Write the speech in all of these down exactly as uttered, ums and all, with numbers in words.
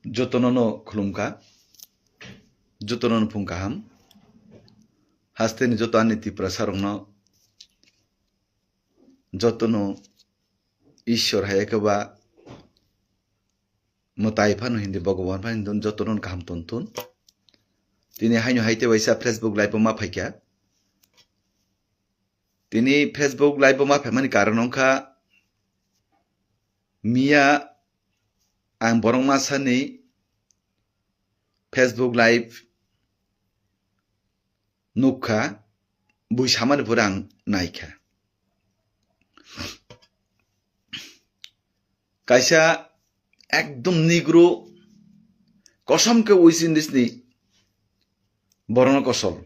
Jotono no khulumkha, jotono no phung kaham. Hasteni joto ani Tiprasa rokno jotono Ishwar hai khe ba mwtai phano hindi Bhagwan phano hindi jotono no kaham ton thun. Tini haino hai tei waisa Facebook live o ma phaikha. Tini Facebook live o ma phaimani karon wngkha miya ang borok masani Facebook live nukha, bui samani pore ang naikha. Kaisa ekdom Negro kosom khe West Indies ni borokno kosol.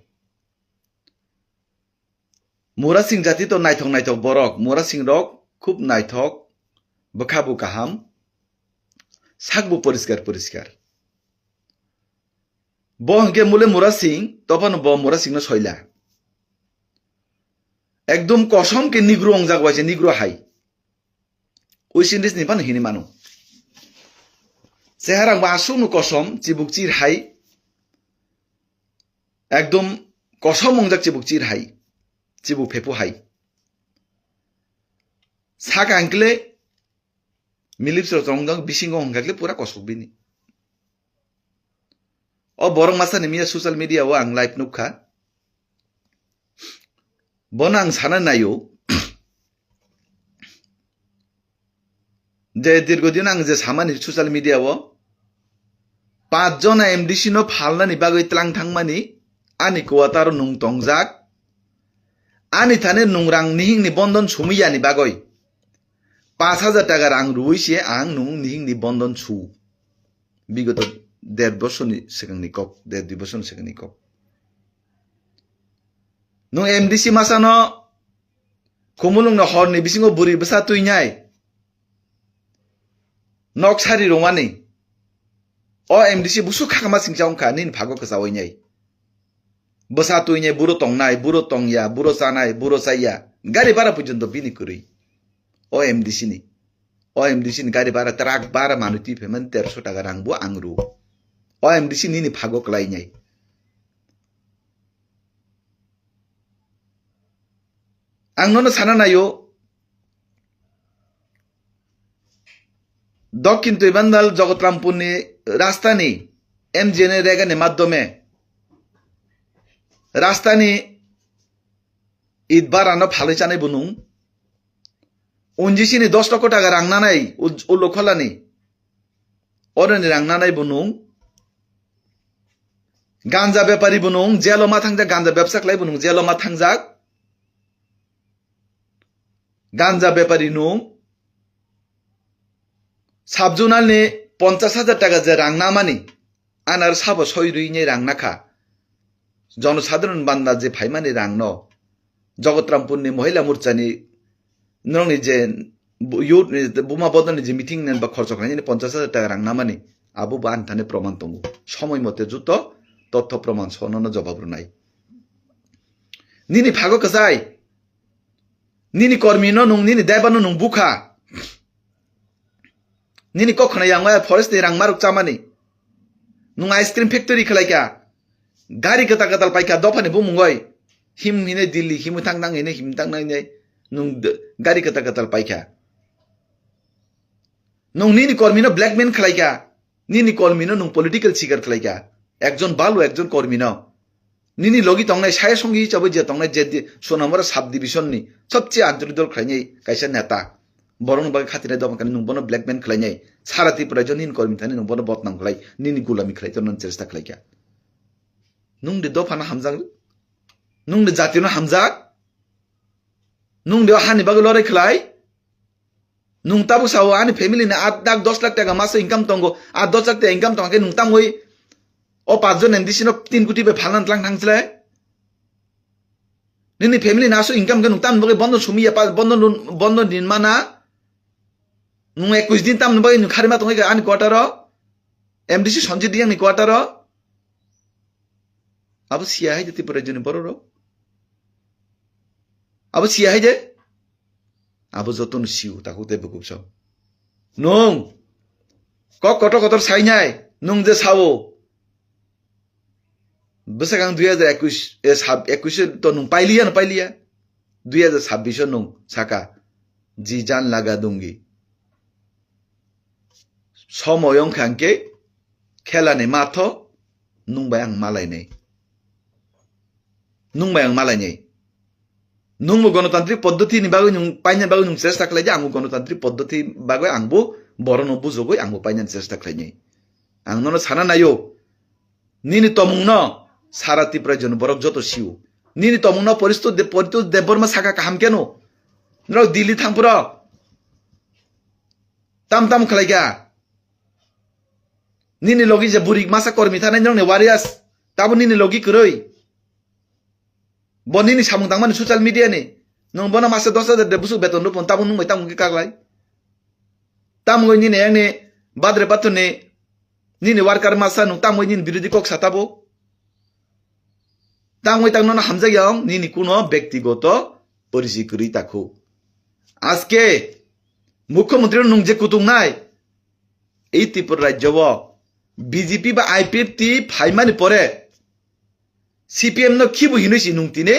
Murasing jati to naithok naithok borok, Murasing rok khub naithok, bwkha bo kaham, sak bo poriskar poriskar. Bo hwnkhe mule Murasing, tophano bo Murasing no soila. Ekdom kosom khe Negro wngjak waisa, Negro hai. West Indies ni phano hini mano. Chehara bo aswkno kosom, chibuk chir hai. Ekdom kosom wngjak chibuk chir hai. Chibuk phepu hai. Saka hwnkhe le milip sro chongjak, bisingo hwnkhe le pura kosok bini. O borok masani miya social media o ang live nukha. Bono ang sana naio je dirgo din ang je samani social media o panch jona M D C no phalnani bagwi tlang thangmani, ani quarter o nung tongjak, ani thani nung rang nihing ni bondon sumui yani bagwi panch hajar taka rang rwui se ang nung nihing ni bondon su. Bigoto der bosor ni swkang ni kok, der dui bosor ni swkang ni kok. Nung M D C masa no Khumulwng no hor ni bisingo bwrwi bwsa twi nai nok sari rwmani. O M D C busuk khakma singcha wngkha nini phago kwchawui nai. Bwsa twi nai, buro tongnai, buro tongya, buro chanai, buro chaya. Gari bara porjonto bini kwrwi. O M D C ni. O M D C ni gari bara, truck bara manwi twi phaimani terso taka rang bo ang rw. O M D C nini phago kwlai nai. Ang nono sana naio, Dokhin Twibandal Jogotrampunni rastani M G N A regani madhyome rastani it barano phalwi chanai bo nung. Unjisini dos lokho taka rang nanai, u-, ulo kholani. Oroni rang nanai bo nung. Ganja bepari bo nung, jelo ma thangjak, ganja bebsa khlai bo nung, jelo ma thangjak. Ganja bepari nung. Sub-zonal ni ponchas hajar taka je rang namani, anar sabo soi rwi nai rang nakha. Jonosadharon banda je phaimani rang no, Jogotrampunni Mohila Morchani norokni je bu-, youth ni, Buma Bodolni je meeting ni ba khorchok khlainani ponchas hajar taka rang namani, abo bo ani thani proman tongo. Somoi mote joto totho proman sono no jobab rwnai. Nini phago kwchai, nini kormi no nung, nini daiba no nung bukha. Nini kok khna yang waya forest ni rang maruk chamani. Nung ice cream factory khlai kha. Gari kwtal kwtal pai kha dophani bumung oi. Him hine Delhi, him thang nang hine, him thang nang hine. Nung d-, gari kwtal kwtal pai kha. Nung nini kormi no blackmail khlai kha. Nini kormi no nung political sikar khlai kha. Ekjon balu ekjon kormi no. Nini logi tongnai, saya songi hisabe je tongnai, je di-, Sonamura sub division ni sobche anchalik dol khlainai kaisa neta. Borokni bagwi khatinai dophani nung bono blackmail khlainai. Sara Tripura jon nini kormi thani nung bono bodnam khlai, nini gulami khlai tornani chesta khlai kha. Nung de dophano hamjak, nung de jatino hamjak, nung de hani bagwi lorai khlai. Nung tabuk sao ani family ni aat lakh dos lakh taka maso income tongo, aat dos lakh taka income tongkhe nung tamwi o panch jon M D C no tin koti bai phalna tlang thangchle. Nini family ni aso income khe nung tamni bagwi bondo sumiya pa, bondo lun-, bondo din mana. Nung ekwis din tamni bagwi nung kharima tongwi ani quarter o. M D C Sanjit Reang ni quarter o. Abo siya hai de Tripura rajyoni borok rok. Abo siya hai de. Abo jotono siu takhuk tei bukhuk so. Nung kok kotor kotor sainai. Nung je sao, bwsakang dui hajar ekush, eh, sab-, ekush to nung pailiya no pailiya. Dui hajar sabbish o nung saka, "Ji jaan laga dungi." Somoy wngkha hwnkhe khelani matho, nung bai ang malainai. Nung bai ang malainai. Nungbo gonotantrik poddoti ni bagwi nung painani bagwi nung chesta khlai di, angbo gonotantrik poddoti bagwi angbo borokno bujogwi angbo painani chesta khlainai. Ang nono sana naio, nini tomungno sara Tiprajoni borok joto sio. Nini tomungno Poristo De-, Poritos Debbarma saka kaham keno. Norok Delhi thangphuru tam tam khlaikha. Nini logi je burik masa kormi thanai norokni warriors, tabo nini logi kwrwi. Bo nini samung tangmani social media ni. Nwng bono masa dos hajar de busuk beton rupon, tamo nwng bai tamo khe kaklai. Tamo nini yang ni badre pathor ni nini worker masa nwng tamo nini birodhi kok sa tabo. Tamo tang nono hamjak yang nini kuno bektigoto porisi kwrwi takhu. Aske mukhyamantri nwng je kutung nai, ei Tripura rajyo o B J P ba I P F T phaimani pore C P M no khibu hinwi si nwng tini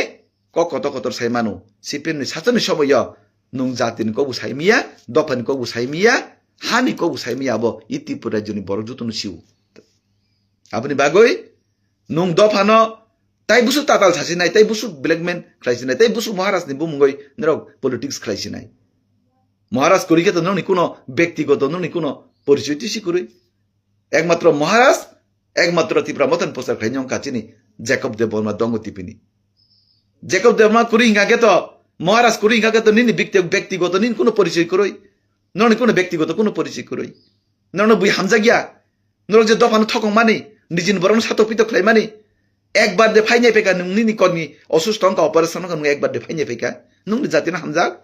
kok kotor kotor sai mano. C P M ni sachani somoyo nwng jatini kokbo sai miya, dophani kokbo sai miya, hani kokbo sai miya, abo i Tripura rajyoni borok jotono sio. Aboni bagwi nwng dophano tai busuk tatal sasinai, tai busuk blackmail khlaisinai, tai busuk Maharaj ni bumungwi norok politics khlaisinai. Maharaj kwrwi khe to nokni kuno bektigoto nokni kuno porichoy tisi kwrwi. Ekmatro Maharaj, ekmatro Tipra Mothani prochar khlainai wngkha chini Jacob Debbarma dongo tipini. Jacob Debbarma kwrwi hingkha khe to, Maharaj kwrwi hingkha khe to nini bekti-, bektigoto nini kuno porichoy kwrwi. Nokni kuno bektigoto kuno porichoy kwrwi. Nokno bui hamjakya. Norok je dophano thokong mani, nijini borokno satok pitok khlai mani. Ekbar de phainai phaikha nwng nini kormi osusto wngkha, operation wngkha, nwng ekbar de phainai phaikha. Nwngni jatino hamjak.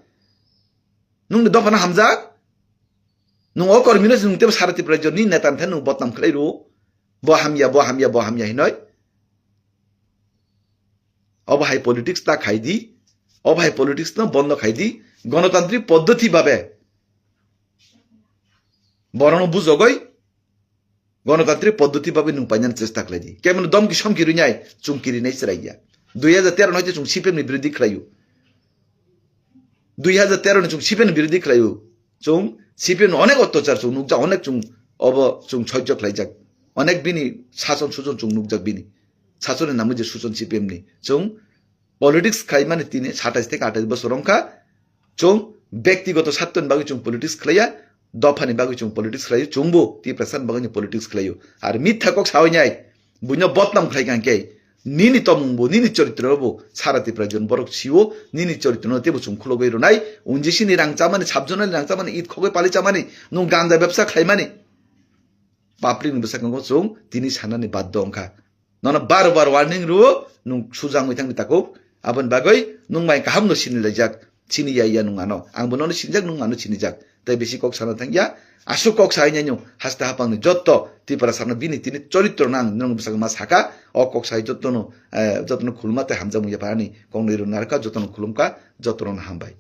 Nwngni dophano hamjak. Nwng o kormino se nwng tebo sara Tripura rajyoni neta ni thani nwng bodnam khlai rwo. Bo hamya, bo hamya, bo hamya hinoi. Obo hai politics ta khai di. Obo hai politics no bondo khai di. Gonotantrik poddoti babe borokno bujogoi gonotantrik poddoti babe nwng painani chesta khlai di. Kebono domki somki rwnai chwng kirinai chwrai ya. Dui hajar tero no chwng C P M ni birodhi khlaio. Dui hajar tero ni chwng C P M ni birodhi khlaio. Chwng C P M ni onek ottachar chwng nukjak, onek chwng obo chwng soijo khlaijak. Onek bini sason sujon chwng nukjak bini. Sasoni namwi je sujon C P M ni. Chwng politics khlaimani tini satais theke atais bosor wngkha. Chwng bektigoto sartoni bagwi chwng politics khlaiya, dophani bagwi chwng politics khlaio, chwngbo Tiprasani bagwi politics khlaio. Ar mitha kok sawi nai, buino bodnam khlai kha hwnkhe, nini tomungbo, nini choritrobo sara Tiprajoni borok sio, nini choritrono tebo chwng khulogwi rwnai, unjisini rang chamani, sabjonali rang chamani, it khogwi pali chamani, nwng ganja bebsa khlaimani. Public ni bwskango chwng tini sanani baddo wngkha. Nono bar bar warning rwo, nwng sujak wngwi thangwi takhuk. Aboni bagwi nwng mai kaham no sini laijak, sini ya ya nwng ano. Ang bo nono sinijak, nwng ano sinijak. Tai bisi kok sana thang ya. Aswk kok sai nai nwng haste hapang ni jotto Tiprasa no bini tini choritro no ang nwng bwskango ma saka. O kok sai jotto no, eh, jotto no khulma tai hamjakmung ya pha ani kok nwi rw narwkha, jotto no khulumkha, jotto no hambai.